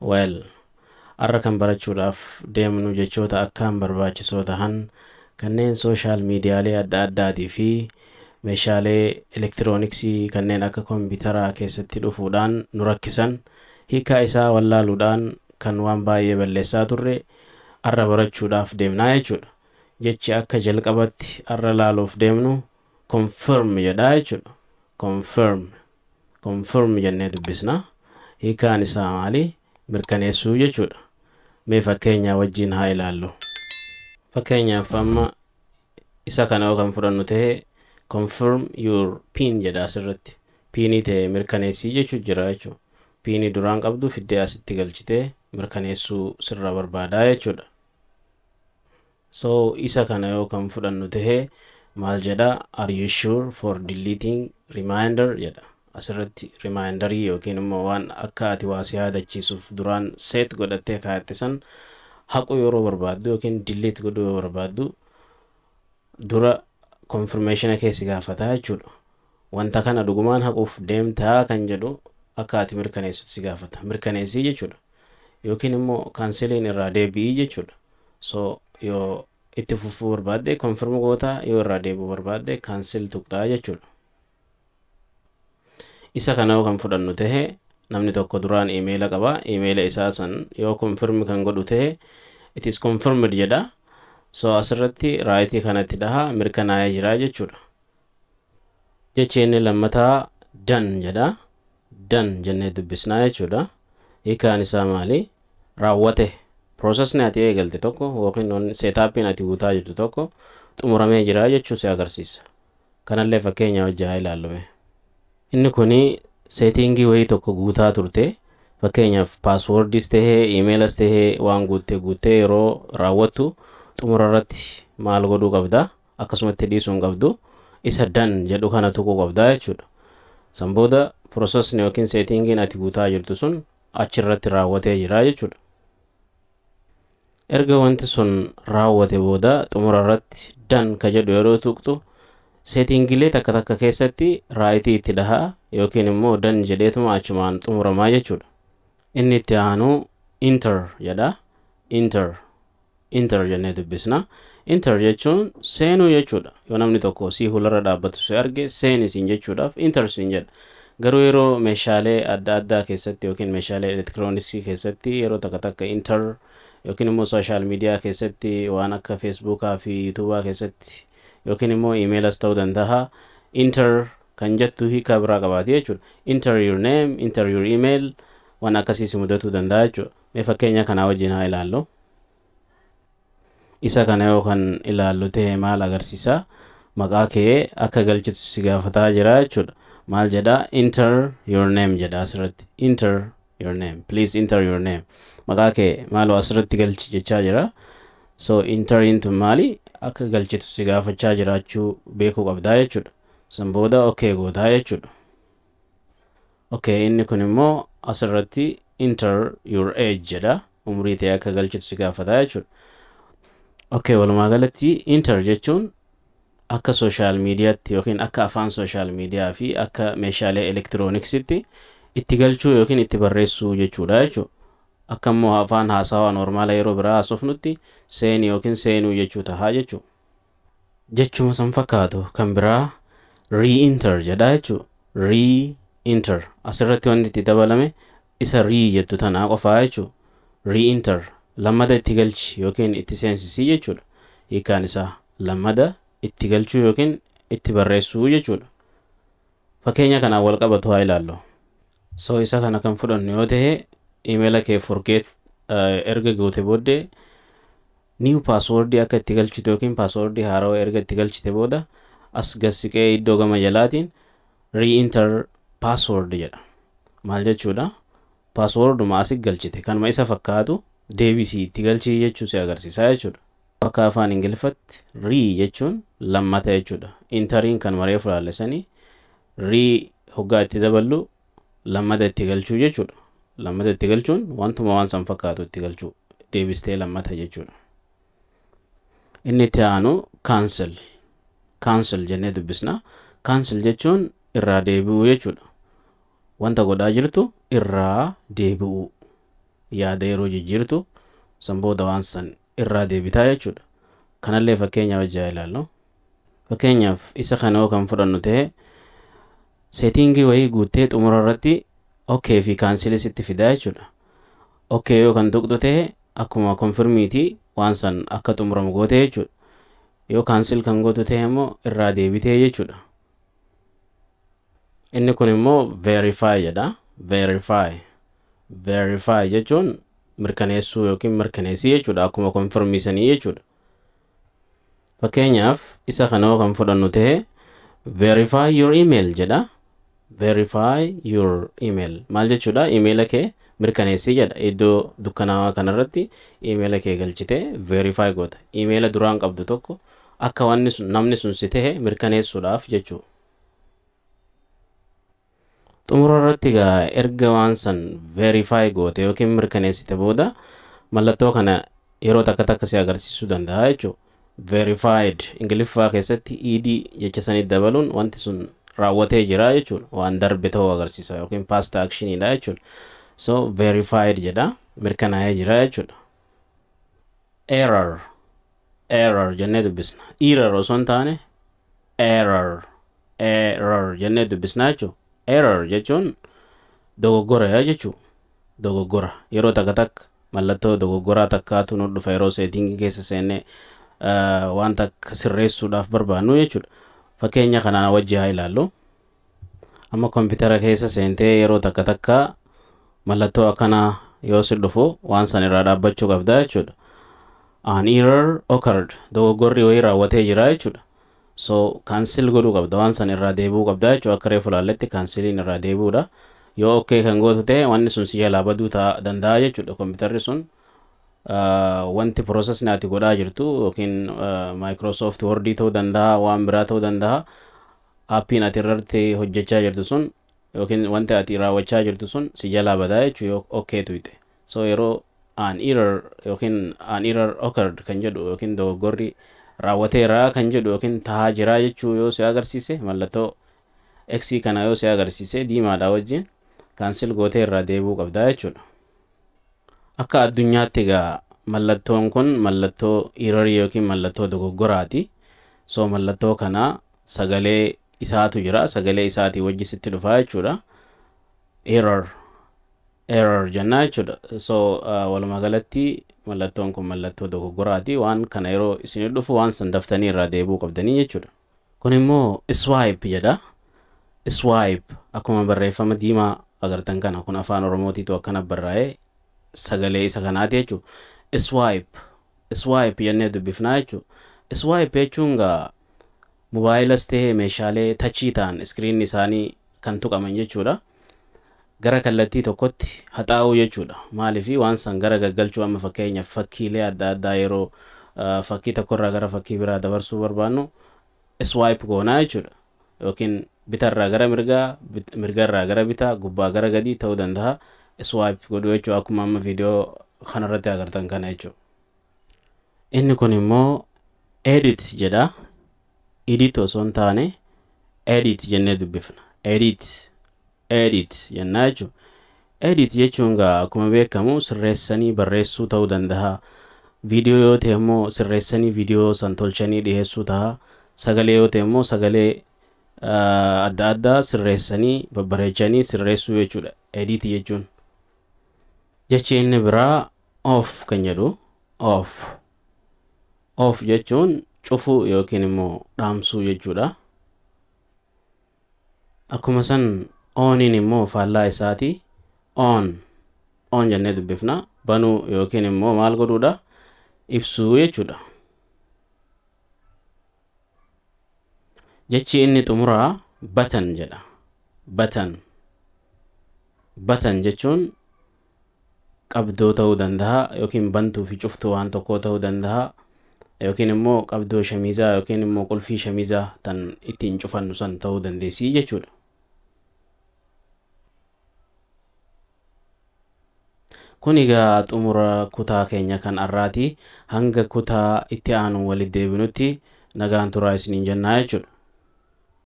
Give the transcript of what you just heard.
Well, har'a kan barachuudhaaf deemnu jechoota akkaan barbaachisoo tahan kanneen social miidiyaalee adda addaatii fi meeshaalee elektirooniksii kanneen akka kompiitaraa keessatti dhufuudhaan nu rakkisan, hiikaa isaa wallaaluudhaan kan waan baay'ee balleessaa turre har'a barachuudhaaf deemnaa jechuudha. Jechi akka jalqabatti har'a laaluuf deemnu confirm jedha jechuudha. Confirm, confirm jennee dubbisna. Hiikaan isaa maali? Mirkaneessuu jechuudha. Mee fakkeenya wajjin haa ilaallu. Fakkeenyaaf, amma isa kana yoo kan fudhannu ta'e, "Confirm your PIN" jedha asirratti. Piinii ta'e mirkaneessii jechuu jira jechuudha. Piinii duraan qabdu fiddee asitti galchitee mirkaneessuu sirra barbaadaa jechuudha. So isa kana yoo kan fudhannu ta'e maal jedha? "Are you sure for deleting reminder?" jedha. Asirratti reminderii yookiin immoo waan akka ati waa si yaadachiisuuf duraan set godhattee kaa'atte san haquu yeroo barbaaddu yookiin delete godhuu yoo barbaaddu, dura confirmation keessi gaafataa jechuudha. Wanta kana dhugumaan haquuf deemtaa kan jedhu akka ati mirkaneessitu si gaafata. Mirkaneessii jechuudha. Yookiin immoo canceliin irraa deebi'ii jechuudha. So yoo itti fufuu barbaadde confirm gootaa, yoo irraa deebi'uu barbaadde cancel tuqxaa jechuudha. Isa kana yoo kan fudhannu tahe, namni tokko duraan imeela qaba. Imeela isaa san yoo confirm kan godhu tahe, "It is confirmed" jedha. So asirratti rightii kanatti dhaha, mirkanaa'ee jira jechuudha. Jechi inni lammataa done jedha. Done jennee dubbisnaa jechuudha. Hiikaan isaa maali? Raawwate. Processni ati eegalte tokko yookiin setupiin ati guutaa jirtu tokko xumuramee jira jechuu si agarsiisa. Kanallee fakkeenya wajji haa ilaallume. Inni kuni settingii wayii tokko guutaa turte, fakkeenyaaf passwordis tahee iimeelas tahee, waan guuttee guuttee yeroo raawwattu xumura irratti maal godhuu qabda? Akkasumatti dhiisuu hin qabdu, isa done jedhu kana tuquu qabda jechuudha. San booda processni yookiin settingiin ati guutaa jirtu sun achirratti raawwatee jira jechuudha. Erga wanti sun raawwate booda xumura irratti done ka jedhu yeroo tuqxu, settingiilee takka takka keessatti rightii itti dhahaa yookiin immoo done jedheetuma achumaan xumuramaa jechuudha. Inni itti aanu enter jedha. Enter, enter jennee dubbisna. Enter jechuun seenuu jechuudha. Yoo namni tokko si fuuldura dhaabbatu si arge, seeni siin jechuudhaaf enter siin jedha. Garuu yeroo meeshaalee adda addaa keessatti yookiin meeshaalee elektirooniksii keessatti yeroo takka takka enter, yookiin immoo social media keessatti waan akka Facebookaa fi YouTubaa keessatti yookiin immoo iimeelas ta'uu danda'a, enter kan jettu hiikaa biraa qabaati jechuudha. Enter your name, enter your email, waan akkasii si mudatuu danda'a jechuudha. Mee fakkeenya kanaa wajjin haa ilaallu. Isa kana yoo kan ilaallu ta'e maal agarsiisa? Maqaa kee akka galchitu si gaafataa jira jechuudha. Maal jedha? "Enter your name" jedha asirratti. Enter your name. Please enter your name. Maqaa kee maaloo asirratti galchi jechaa jira. So enter into maali? Akka galchitu si gaafachaa jiraachuu beekuu qabdaa jechuudha. San booda okay gootaa jechuudha. Okay, inni kun immoo asirratti "Enter your age" jedha. Umurii ta'e akka galchitu si gaafataa jechuudha. Okay, walumaa galatti enter jechuun akka social mediatti yookiin akka afaan social media fi akka meeshaalee elektirooniksitti itti galchuu yookiin itti barreessuu jechuudha jechuudha. Akka immoo afaan haasawaa normala yeroo biraa haasofnutti seeni yookiin seenuu jechuu tahaa jechuudha. Jechuma san fakkaatu kan biraa re-enter jedha jechuudha. Re-enter, asirratti wanti itti dabalame isa re jettu tanaa qofaa jechuudha. Re-enter, lammada itti galchi yookiin itti seensisii jechuudha. Hiikkaan isaa lammada itti galchuu yookiin itti barreessuu jechuudha. Fakkeenya kanaan wal qabatu haa ilaallu. So isa kana kan fudhannu yoo ta'e, imeela kee forget erga goote booddee new passwordii akka itti galchitu yookiin passwordii haarawaa erga itti galchite booda, as gassiqee iddoo gama jalaatiin "Re-enter password" jedha. Maal jechuudha? Passworduma asi galchite kanuma isa fakkaatu deebisii itti galchii jechuu si agarsiisa jechuudha. Akka afaan Ingiliffatti re jechuun lammata jechuudha. Enteriin kan maree fulaalesanii re hoggaa itti daballu lammata itti galchuu jechuudha. Lammata itti galchuun wantuma waan san fakkaatu itti galchuu, deebistee lammata jechuudha. Inni itti aanu cancel. Cancel jennee dubbisna. Cancel jechuun irraa deebi'uu jechuudha. Wanta godhaa jirtu irraa deebi'uu. Yaada yeroo jijjiirtu san booda waan san irraa deebitaa jechuudha. Kanallee fakkeenyaaf wajjin haa ilaallu. Fakkeenyaaf isa kana yoo kan fudhannu ta'e, setting wayii guuttee xumura irratti okay fi cancel sitti fidaa jechuudha. Okay yoo kan tuqxu ta'e, akkuma confirmiitii waan san akka xumuramu goote jechuudha. Yoo cancel kan gootu ta'e immoo irraa deebitee jechuudha. Inni kun immoo verify jedha. Verify. Verify jechuun mirkaneessuu yookiin mirkaneessii jechuudha. Akkuma confirmiisanii jechuudha. Fakkeenyaaf isa kana yoo kan fudhannu ta'e, verify your email jedha. Verify your email maal jechuudha? Imeela kee mirkaneessii jedha. Iddoo dukkanaawaa kanarratti imeela kee galchitee verify goota. Imeela duraan qabdu tokko akka wanni sun namni sun si ta'e mirkaneessuudhaaf jechuudha. Xumura irratti egaa erga waan san verify goote yookiin mirkaneessite booda, mallattoo kana yeroo takka takka si agarsiisuu danda'a jechuudha. Verified Ingiliffaa keessatti ed jecha sanitti dabaluun wanti sun raawwatee jira jechuudha. Waan darbe ta'uu agarsiisa yookiin past actionidha jechuudha. So verified jedha, mirkanaa'ee jira jechuudha. Error, error jennee dubbisna. Error osoo hin taane error, error jennee dubbisna jechuudha. Error jechuun dogoggora jechuudha. Dogoggora yeroo takka takka mallattoo dogoggoraa takkaatu nu dhufa yeroo setting keessa seennee waan takka sirreessuudhaaf barbaannu jechuudha. Fakkeenya kanaan wajji haa ilaallu. Amma kompiitara keessa seentee yeroo takka takka mallattoo akkanaa yoo si dhufu, waan san irraa dhaabbachuu qabda jechuudha. An error occurred, dogoggorri wayii raawwatee jira jechuudha. So cancel godhuu qabda, waan san irraa deebi'uu qabda jechuudha. Akka reefu ilaalletti canceliin irraa deebi'uudha. Yoo okay kan gootu ta'e, wanni sun si jalaa baduu danda'a jechuudha. Kompiitarri sun wanti processni ati godhaa jirtu yookiin Microsoft Wordii ta'uu danda'a, waan biraa ta'uu danda'a. Appiin ati irratti hojjechaa jirtu sun yookiin wanti ati raawwachaa jirtu sun si jalaa badaa jechuudha yoo okay tuyte. So yeroo an error yookiin an error occurred kan jedhu yookiin dogoggorri raawwateera kan jedhu yookiin tahaa jira jechuu yoo si agarsiise, mallattoo X kana yoo si agarsiise diimaadha wajjin, cancel gootee irraa deebi'uu qabdaa jechuudha. Akka addunyaatti egaa mallattoon kun mallattoo errorii yookiin mallattoo dogoggoraati. So mallattoo kana sagalee isaatu jira, sagalee isaatii wajji sitti dhufaa jechuudha. Error, error jennaa jechuudha. So walumaa galatti mallattoon kun mallattoo dogoggoraati. Waan kana yeroo isin dhufu waan san daftanii irraa deebi'uu qabdanii jechuudha. Kun immoo swipe jedha. Swipe akkuma barreeffama diimaa agartan kana, kun afaan Oromootiitu akkana barraa'ee, sagalee isa kanaati jechuudha. Swipe, swipe jennee dubbifnaa jechuudha. Swipe jechuun gaa moobaayilas ta'ee meeshaalee touch ta'an screenni isaanii kan tuqaman jechuudha. Gara kallattii tokkotti haxaa'uu jechuudha. Maaliif? Waan san gara gaggalchuu. Amma fakkeenyaaf fakkiilee adda addaa yeroo fakkii tokkorraa gara fakkii biraa dabarsuu barbaannu swipe goonaa jechuudha. Yookiin bitarraa gara mirgaa, mirgarraa gara bitaa, gubbaa gara gadii ta'uu danda'a. Swipe godhuu jechuudha, akkuma amma viidiyoo kanarratti agartan kana jechuudha. Inni kun immoo edit jedha. Edit osoo hin taane edit jennee dubbifna. Edit, edit jennaa jechuudha. Edit jechuun gaa akkuma beekamu sirreessanii barreessuu ta'uu danda'a. Viidiyoo yoo ta'e immoo sirreessanii viidiyoo san tolchanii dhiyeessuu ta'a. Sagalee yoo ta'e immoo sagalee adda addaa sirreessanii babbareechanii sirreessuu jechuudha. Edit jechuun. Jechi inni biraa off kan jedhu, off. Off jechuun cufuu yookiin immoo dhaamsuu jechuudha. Akkuma san oniin immoo faallaa isaati. On, on jennee dubbifna. Banuu yookiin immoo maal godhuudha? Ibsuu jechuudha. Jechi inni xumuraa button jedha. Button. Button jechuun qabdoo ta'uu danda'a yookiin bantuu fi cuftuu waan tokkoo ta'uu danda'a yookiin immoo qabdoo shamiizaa yookiin immoo qulfii shamiizaa tan ittiin cufannu san ta'uu dandeessii jechuudha. Kun egaa xumura kutaa keenya kan har'aati. Hanga kutaa itti aanu walitti deebinutti nagaan turaa isiniin jennaa jechuudha.